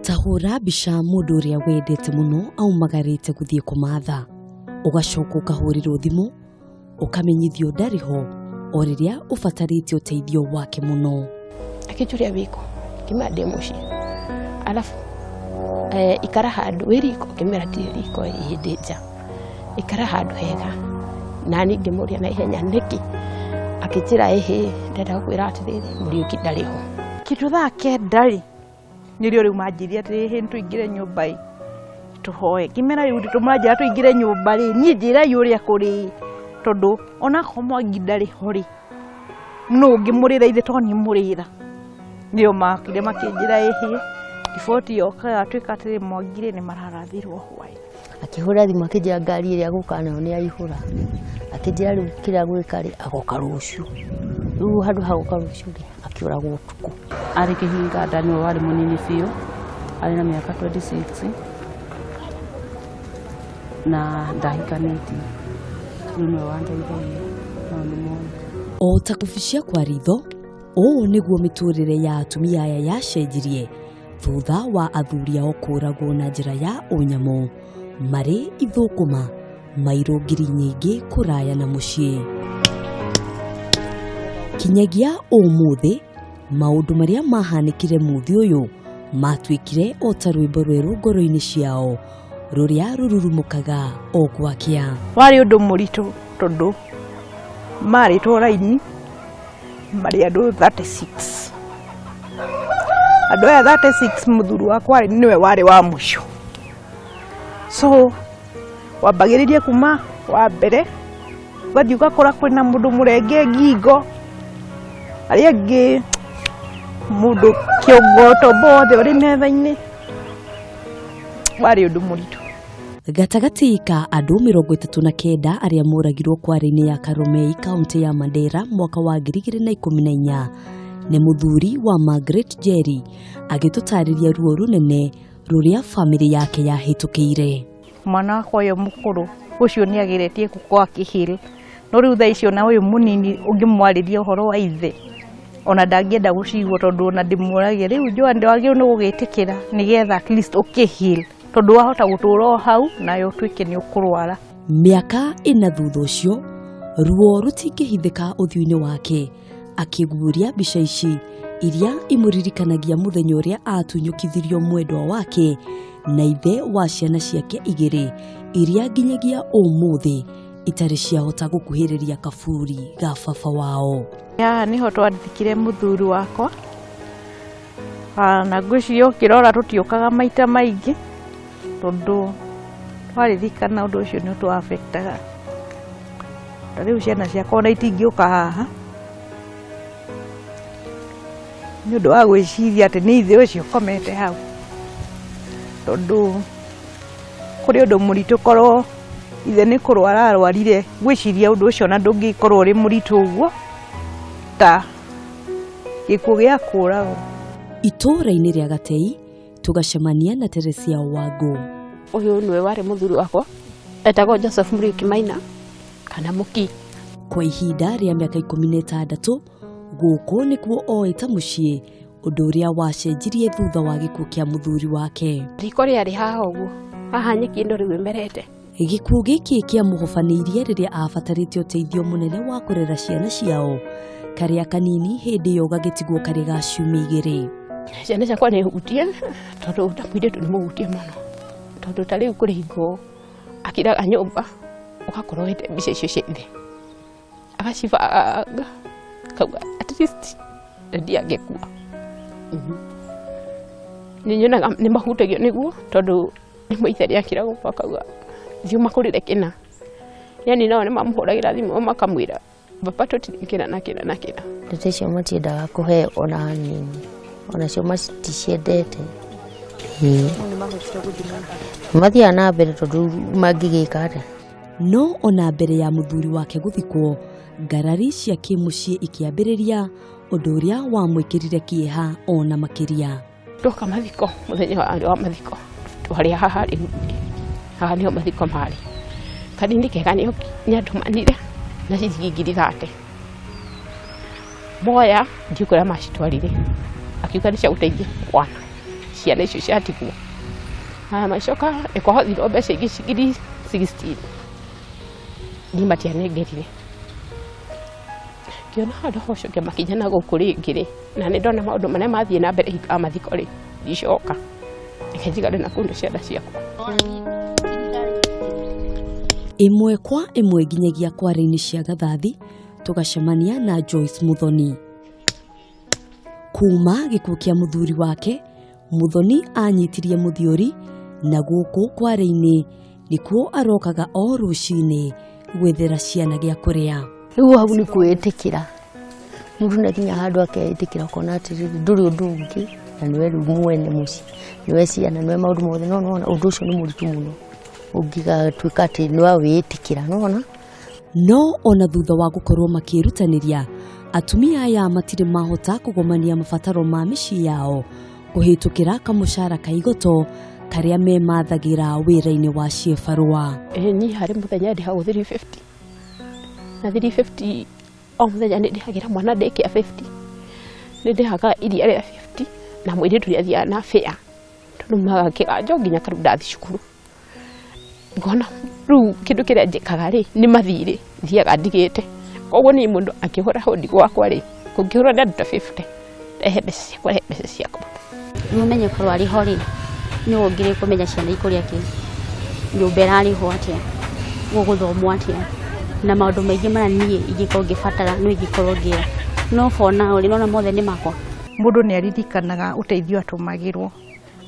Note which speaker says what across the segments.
Speaker 1: Ta hũra mbica mũndũ ũrĩa wendete mũno aumagarĩte gũthiĩ kũmatha, ũgacoka ũkahũrĩrwo thimũ ũkamenyithio ndarĩ ho o rĩrĩa ũbatarĩte ũteithio wake mũno.
Speaker 2: Akĩnjũria wĩkũ, ngĩmwĩra ndĩ mũciĩ, arabu ikara handũ wĩ riko, ngĩmwĩra ndirĩ riko, ĩĩ ndĩ nja, ikara handũ hega. Nani ngĩmũria na ihenya nĩkĩ, akĩnjĩra ĩhĩ ndĩrenda gũkwĩra atĩrĩrĩ, Mũriũki ndarĩ ho.
Speaker 3: Kĩndũ thaa 9 rĩ, nĩrĩo rĩu manjĩrire atĩrĩrĩ, hĩ nĩtũingĩre nyũmba ĩ tũhoe. Ngĩmera rĩu tũmanjĩra tũingĩre nyũmba rĩ, niĩ njĩrai ũrĩa kũrĩ, tondũ onakorwo Mwangi ndarĩ ho rĩ, nũ ũngĩmũrĩra ithe to niĩ mũrĩra. Nĩo makire makĩnjĩra ĩhĩ, riboti yoka yatuĩka atĩrĩ Mwangi rĩ nĩ mararathirwo hwaĩ.
Speaker 4: Akĩhũra thimũ akĩnjĩra ngari ĩrĩa agũka nayo nĩ yaihũra, akĩnjĩra rĩu kĩrĩa gwĩka rĩ agoka rũciũ, rĩu handũ ha gũka rũciũ rĩ akĩũragwo ũtukũ.
Speaker 5: Arĩ kĩhinga nda nĩwe warĩ mũnini biũ, arĩ na mĩaka 26 na ndahikanĩtie, rĩu nĩwe wandeithagia maũndũ mothe.
Speaker 1: O ta kũbicia kwa ritho, ũũ nĩguo mĩtũrĩre ya atumia aya yacenjirie thutha wa athuri ao kũragwo na njĩra ya ũnyamũ marĩ ithũkũma mairũ ngiri nyingĩ kũraya na mũciĩ. Kinyagia ũmũthĩ maũndũ marĩa mahanĩkire mũthĩ ũyũ matuĩkire o ta rwĩmbo rwerũ ngoro-inĩ ciao rũrĩa rũrurumũkaga o gwakĩa.
Speaker 3: Warĩ ũndũ mũritũ tondũ marĩtwo raini marĩ andũ 36. Andũ aya 36 mũthuri wakwa nĩwe warĩ wa mũico. So wambagĩrĩria kuma wa mbere ũgathiĩ ũgakora kwĩna mũndũ mũrenge ngingo, arĩa angĩ mũndũ kĩongo tombo wothe ũrĩ metha-inĩ. Warĩ ũndũ mũritũ.
Speaker 1: Gatagatĩ ka andũ 39 arĩa moragirwo kware-inĩ ya Karomei kaunti ya Mandera mwaka wa 2014 nĩ mũthuri wa Margaret Njeri agĩtũtarĩria ruo rũnene rũrĩa bamĩrĩ yake yahĩtũkĩire.
Speaker 3: Mwana wakwa ũyũ mũkũrũ ũcio nĩ ageretie gũkorwo akĩheal, no rĩu thaa ici ona ũyũ mũnini ũngĩmwarĩria ũhoro wa ithe ona ndangĩenda gũcigua tondũ ona ndĩmũragia rĩu Joan ndwagĩrĩirwo nĩ gũgĩtĩkĩra nĩgetha at least ũkĩheal, tondũ wahota gũtũra o hau nawe ũtuĩke nĩ ũkũrwara.
Speaker 1: Mĩaka 4 thutha ũcio ruo rũtingĩhithĩka ũthiũ-inĩ wake akĩguũria mbica ici iria imũririkanagia mũthenya ũrĩa atunyũkithirio mwendwa wake na ithe wa ciana ciake 2 iria nginyagia ũmũthĩ itarĩ ciahota gũkuhĩrĩria kaburi ga baba wao.
Speaker 3: Haha nĩho twathikire mũthuri wakwa, na ngwĩciria ũkĩrora tũtiũkaga maita maingĩ tondũ twaririkana ũndũ ũcio nĩ ũtũ-affectaga. Ta rĩu ciana ciakwa ona itingĩũka haha nĩ ũndũ wa gwĩciria atĩ nĩ ithe ũcio ũkomete hau, tondũ kũrĩ ũndũ mũritũ korwo ithe nĩ kũrwara arwarire, ngwĩciria ũndũ ũcio ona ndũngĩkorwo ũrĩ mũritũ ũguo ta gĩkuũ gĩa kũragwo.
Speaker 1: Itũũra-inĩ rĩa Gatei tũgacemania na Teresia Wangũ.
Speaker 2: Ũyũ nĩwe warĩ mũthuri wakwa, etagwo Joseph Mũriũki Maina kana Mũki.
Speaker 1: Kwa ihinda rĩa mĩaka 16 gũkũ nĩkuo oĩ ta mũciĩ, ũndũ ũrĩa wacenjirie thutha wa gĩkuũ kĩa mũthuri wake.
Speaker 2: Riko rĩarĩ haha ũguo, haha nyeki ĩno rĩu ĩmerete.
Speaker 1: Gĩkuũ gĩkĩ kĩamũhobanĩirie rĩrĩa abatarĩte ũteithio mũnene wa kũrera ciana ciao, karĩa kanini hĩndĩ ĩyo gagĩtigwo karĩ ga ciumia 2.
Speaker 2: Ciana ciakwa nĩ hutie tondũ ta mũirĩtu nĩ mũhutie mũno, tondũ ta rĩu kũrĩ hingo akiraga nyũmba ũgakorwo wete mbica icio cia ithe agacibanga akauga at least ndi angĩkua. Nĩ nyonaga nĩ mahutagio nĩguo tondũ rĩmwe ithe rĩakira gũkũ akauga thiĩ ũmakũrĩre kĩna, yani nao nĩ mamũhũragĩra thimũ makamwĩra baba tũtirĩ kĩna na kĩna na kĩna.
Speaker 4: Ndeto icio matiendaga kũheo ona hanini, onacio maticiendete. Mathiaga na mbere tondũ mangĩgĩka atĩa.
Speaker 1: No ona mbere ya mũthuri wake gũthikwo, ngarari cia kĩmũciĩ ikĩambĩrĩria, ũndũ ũrĩa wamwĩkĩrire kĩeha ona makĩria.
Speaker 2: Twoka mathiko, mũthenya wa mathiko twarĩ haha rĩu, haha nĩho mathiko marĩ. Kanini kega nĩandũmanire na ciringi 30,000. Moya ndiũĩ kũrĩa macitwarire. Akiuga nĩ cia gũteithia mwana ciana icio ciatigwo. Haya magĩcoka nĩ kwahothirwo mbeca ingĩ 1016 niĩ matianengerire. Ngĩona handũ ha gũcokia makinya na gũkũ rĩngĩ rĩ, na nĩ ndona maũndũ marĩa mathiĩ na mbere hingo ya mathiko rĩ, ndicoka reke njikare na kũu na ciana ciakwa.
Speaker 1: Ĩmwe kwa ĩmwe nginyagia kware-inĩ cia Gathathi tũgacemania na Joyce Muthoni. Kuma gĩkuũ kĩa mũthuri wake, Muthoni anyitirie mũthiori na gũkũ kware-inĩ nĩkuo arokaga o rũcinĩ gwethera ciana gĩa kũrĩa.
Speaker 4: Rĩu hau nĩ kwĩĩtĩkĩra mũndũ nĩ akinya handũ akeĩtĩkĩra ũkona atĩrĩrĩ ndũrĩ ũndũ ũngĩ na nĩwe rĩu mwene mũciĩ nĩwe ciana nĩwe maũndũ mothe no nĩwona ũndũ ũcio nĩ mũritũ mũno ũngĩgatuĩka atĩ nĩwawĩĩtĩkĩra nĩwona.
Speaker 1: No ona thutha wa gũkorwo makĩrutanĩria, atumia aya matirĩ mahota kũgomania mabataro ma mĩciĩ yao kũhĩtũkĩra kamũcara ka igoto karĩa memathagĩra wĩra-inĩ wa ciĩbarũa.
Speaker 2: Niĩ harĩ mũthenya ndĩhagwo 350 na 350 o mũthenya nĩ ndĩhagĩra mwana daycare 50, nĩ ndĩhaga iria rĩa 50 na mũirĩtu nĩ athiaga na fare tondũ maga kĩganjo nginya karĩu ndathiĩ cukuru. Ngona rĩu kĩndũ kĩrĩa njĩkaga rĩ nĩ mathirĩ thiaga ndigĩte, koguo niĩ mũndũ akĩhũra hũndi gwakwa rĩ kũngĩhũra nĩ andũ ta 50 rehe mbeca ciakwa, rehe mbeca ciakwa.
Speaker 6: Nĩ ũmenye korwo arĩ ho rĩ nĩ ũngĩrĩ kũmenya ciana ikũrĩa kĩ, nyũmba ĩrarĩhwo atĩa, gũgũthomwo atĩa, na maũndũ maingĩ marĩa niĩ ingĩkorwo ngĩbatara no ingĩkorwo ngĩra. No for now rĩ nona mothe nĩ makwa.
Speaker 3: Mũndũ nĩ aririkanaga ũteithio atũmagĩrwo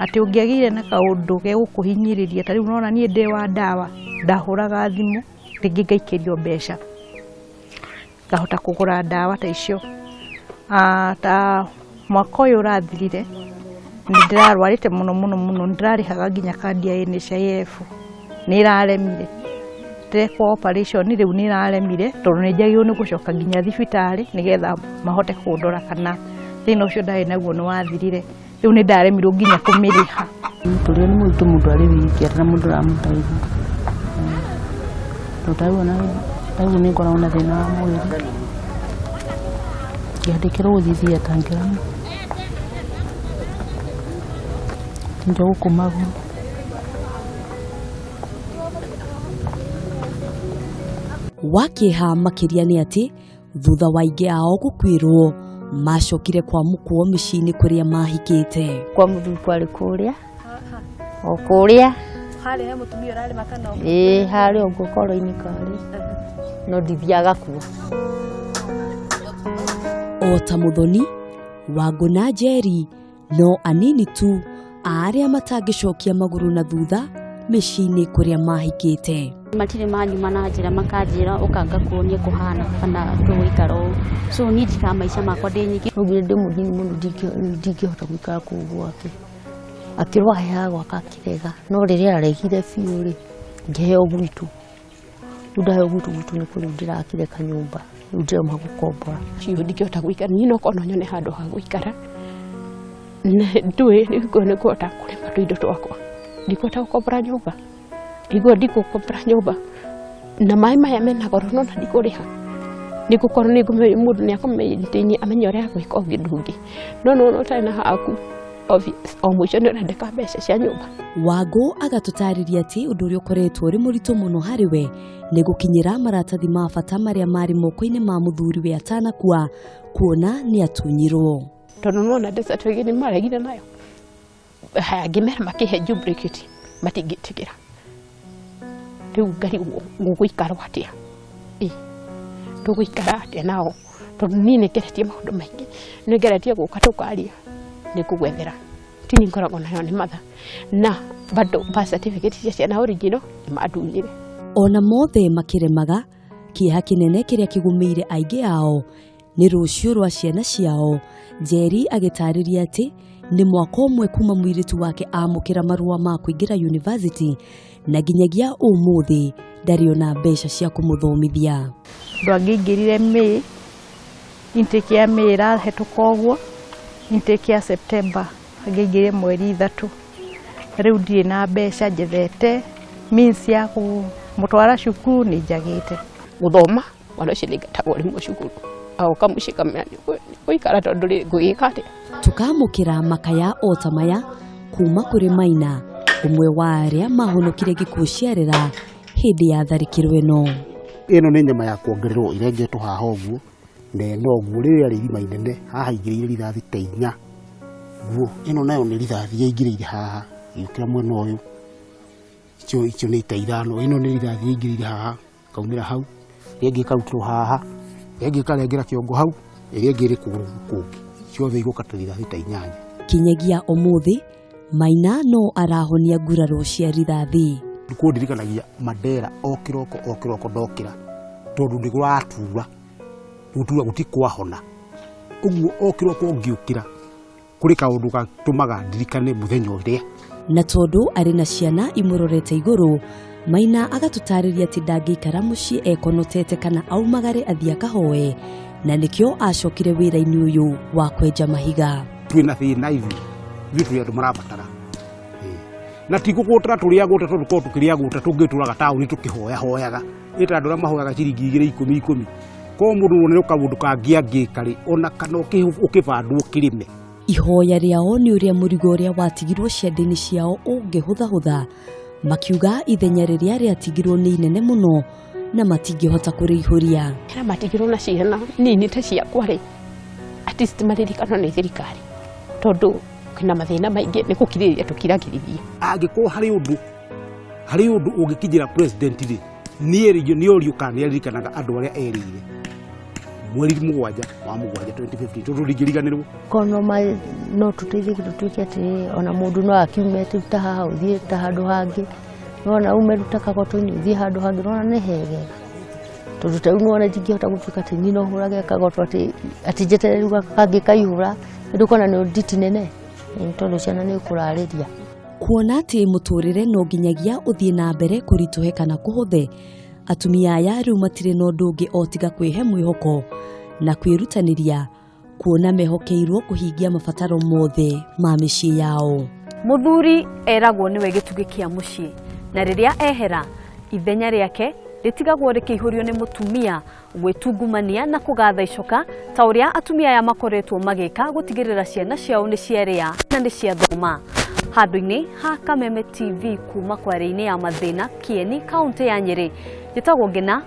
Speaker 3: atĩ ũngĩagĩire na kaũndũ gegũkũhinyĩrĩria ta rĩu nona niĩ ndĩ wa ndawa ndahũraga thimũ rĩngĩ ngaikĩrio mbeca ngahota kũgũra ndawa ta icio. Ta mwaka ũyũ ũrathirire nĩ ndĩrarwarĩte mũno mũno mũno, nĩ ndĩrarĩhaga nginya kandi ya NHIF nĩ ĩraremire, ndĩrekwo operation rĩu nĩ ĩraremire tondũ nĩ njagĩrĩirwo nĩ gũcoka nginya thibitarĩ nĩgetha mahote kũndora kana thĩna ũcio ndarĩ naguo nĩ wathirire. Rĩu nĩ ndaremirwo nginya kũmĩrĩha.
Speaker 5: Mũtũrĩre nĩ mũritũ mũndũ arĩ wiki atarĩ na mũndũ ũramũteithia. Tondũ tarĩu nĩ ngoragwo na thĩna wa mwĩrĩ ngĩandĩkĩrwo gũthiĩ theatre ngĩremwo nja gũkũ magũrũ.
Speaker 1: Wa kĩeha makĩria nĩ atĩ thutha wa aingĩ ao gũkuĩrwo macokire kwamũkwo mĩciĩ-inĩ kũrĩa mahikĩte.
Speaker 4: Kwa mũthuri kwarĩ kũrĩa o kũrĩa
Speaker 7: harĩ he mũtumia ũrarĩma kana
Speaker 4: ĩĩ harĩa ũguo koro-inĩ karĩ no ndithiaga kuo.
Speaker 1: O ta Muthoni, Wangũ na Njeri no anini tu a arĩa matangĩcokia magũrũ na thutha mĩciĩ-inĩ kũrĩa mahikĩte.
Speaker 6: Matirĩ manyuma na njĩra makanjĩra ũka ngakuonie kũhana kana tũgũikara ũũ. So niĩ njikaraga maica makwa ndĩ nyiki.
Speaker 4: No nginya ndĩ mũnini mũno ndingĩhota gũikara kũu gwake. Akĩrwo aheaga gwaka akĩrega no rĩrĩa aregire biũ rĩ ngĩheo gwitũ. Rĩu ndaheo gwitũ, gwitũ nĩ kũrĩa ndĩrakire kanyũmba rĩu ndĩroma gũkombora.
Speaker 2: Biũ ndingĩhota gũikara niĩ no korwo no nyone handũ ha gũikara ndũĩ nĩguo nĩ ngũhota kũrĩma tũindo twakwa, ndikũhota gũkombora nyũmba, ndigua ndikũkombora nyũmba na maĩ maya mena goro no na ndikũrĩha, nĩngũkorwo nĩ mũndũ nĩ akũmaintain amenye ũrĩa agwĩka ũngĩ ndũngĩ, no nĩwona ũtarĩ na haku o mũico nĩ ũrendeka mbeca cia nyũmba.
Speaker 1: Wangũ agatũtarĩria atĩ ũndũ ũrĩa ũkoretwo ũrĩ mũritũ mũno harĩ we nĩ gũkinyĩra maratathi ma bata marĩa marĩ moko-inĩ ma mũthuriwe atanakua kuona nĩ atunyirwo.
Speaker 2: Tondũ nĩwona death certificate nĩ maregire nayo, haya ngĩmera makĩhe duplicate matingĩtĩkĩra, rĩu ngarigwo gũgũikarwo atĩa, tũgũikara atĩa nao tondũ niĩ nĩ ngeretie maũndũ maingĩ, nĩ ngeretie gũka tũkaria nĩ ngũgwethera tini ngoragwo nayo nĩ matha na bado birth certificate cia ciana original nĩ mandunyire.
Speaker 1: Ona mothe makĩremaga, kĩeha kĩnene kĩrĩa kĩgũmĩire aingĩ ao nĩ rũciũ rwa ciana ciao. Njeri agĩtarĩria atĩ nĩ mwaka ũmwe kuma mũirĩtu wake amũkĩra marũa ma kũingĩra university na nginyagia ũmũthĩ ndarĩ ona mbeca cia kũmũthomithia.
Speaker 3: Andũ angĩingĩrire May, intake ya May ĩrahĩtũka ũguo, intake ya September angĩingĩrire mweri 3. Rĩu ndirĩ na mbeca njethete means ya kũmũtwara cukuru nĩ njagĩte.
Speaker 2: Gũthoma mwana ũcio nĩ ngatagwo rĩmwe cukuru agoka mũciĩ ngamenya nĩ Ngũikara tondũ rĩ ngwĩka atĩa.
Speaker 1: Tũkamũkĩra makaya o ta maya kuma kũrĩ Maina, ũmwe wa arĩa mahonokire gĩkuũ ciarera hĩndĩ ya tharĩkĩro ĩno.
Speaker 8: Ĩno nĩ nyama ya kuongererwo irengetwo haha ũguo na ĩno ũguo, rĩrĩa rĩ irima inene haha aingĩrĩire rithathi ta 4 guo. Ĩno nayo nĩ rithathi yaingĩrĩire haha ĩgĩũkĩra mwena ũyũ, icio nĩ ta 5. Ĩno nĩ rithathi yaingĩrĩire haha kaumĩra hau, ĩrĩa ĩngĩ ĩkarutĩrwo haha, ĩrĩa ĩngĩ ĩkarengera kĩongo hau, ĩrĩa ĩngĩ ĩrĩ kũgũrũ kũngĩ, ciothe igũka ta rithathi ta 8.
Speaker 1: Kinyagia ũmũthĩ Maina no arahonia nguraro cia rithathi.
Speaker 8: Kũndirikanagia Mandera o kĩroko o kĩroko ndokĩra, tondũ nĩ kũratura gũtura gũtikwahona. Ũguo o kĩroko ngĩũkĩra kũrĩ kaũndũ gatũmaga ndirikane mũthenya ũrĩa.
Speaker 1: Na tondũ arĩ na ciana imũrorete igũrũ, Maina agatũtarĩria atĩ ndangĩikara mũciĩ ekonotete kana aumagare athiĩ akahoe, na nĩkĩo acokire wĩra-inĩ ũyũ wa kwenja mahiga.
Speaker 8: Twĩna thĩna ithuĩ, ithuĩ tũrĩ andũ marabatara, na ti gũgũtara tũrĩa gũta, tondũ korwo tũkĩrĩa gũta tũngĩtũraga taũni tũkĩhoyahoyaga, ĩta andũ arĩa mahoyaga ciringi 2 10 10. Korwo mũndũ wonere kaũndũ kangĩ angĩka rĩ, ona kana ũkĩbandwo kĩrĩme.
Speaker 1: Ihoya rĩao nĩ ũrĩa mũrigo ũrĩa watigirwo ciande-inĩ ciao ũngĩhũthahũtha, makiuga ithenya rĩrĩa rĩatigirwo nĩ inene mũno na matingĩhota kũrĩihũria.
Speaker 2: Arĩa matigirwo na ciana nini ta ciakwa rĩ, at least maririkano nĩ thirikari, tondũ kwĩna mathĩna maingĩ nĩ gũkirĩrĩria tũkiragĩrĩria.
Speaker 8: Angĩkorwo harĩ ũndũ ũngĩkinyĩra president rĩ, niĩ orio kana nĩ aririkanaga andũ arĩa erĩire mweri 7 wa 7 2015, tondũ ndingĩriganĩrwo.
Speaker 4: Kono no tũteithĩke tũtuĩke atĩ ona mũndũ no akiume rĩu ta haha ũthiĩ ta handũ hangĩ, nona ume rĩu ta Kagoto-inĩ ũthiĩ handũ hangĩ, nona nĩ hegega, tondũ ta rĩu nĩwona ndingĩhota gũtuĩka atĩ niĩ no hũrage Kagoto atĩ njeterere rĩu kangĩ kaihũra, nĩndũkona nĩ nditi nene, tondũ ciana nĩ ũkũrarĩria.
Speaker 1: Kuona atĩ mũtũrĩre no nginyagia ũthiĩ na mbere kũritũhe kana kũhũthe, atumia aya rĩu matirĩ na ũndũ ũngĩ o tiga kwĩhe mwĩhoko na kwĩrutanĩria, kuona mehokeirwo kũhingia mabataro mothe ma mĩciĩ yao. Mũthuri eragwo nĩwe gĩtugĩ kĩa mũciĩ, na rĩrĩa ehera ithenya rĩake rĩtigagwo rĩkĩihũrio nĩ mũtumia gwĩtungumania na kũgatha icoka ta ũrĩa atumia aya makoretwo magĩka gũtigĩrĩra ciana ciao nĩ ciarĩa na nĩ ciathoma. Handũ-inĩ ha Kameme TV kuma kware-inĩ ya mathĩna Kieni, kaũntĩ ya Nyĩrĩ, njĩtagwo Ngina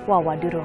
Speaker 1: wa Wandiro.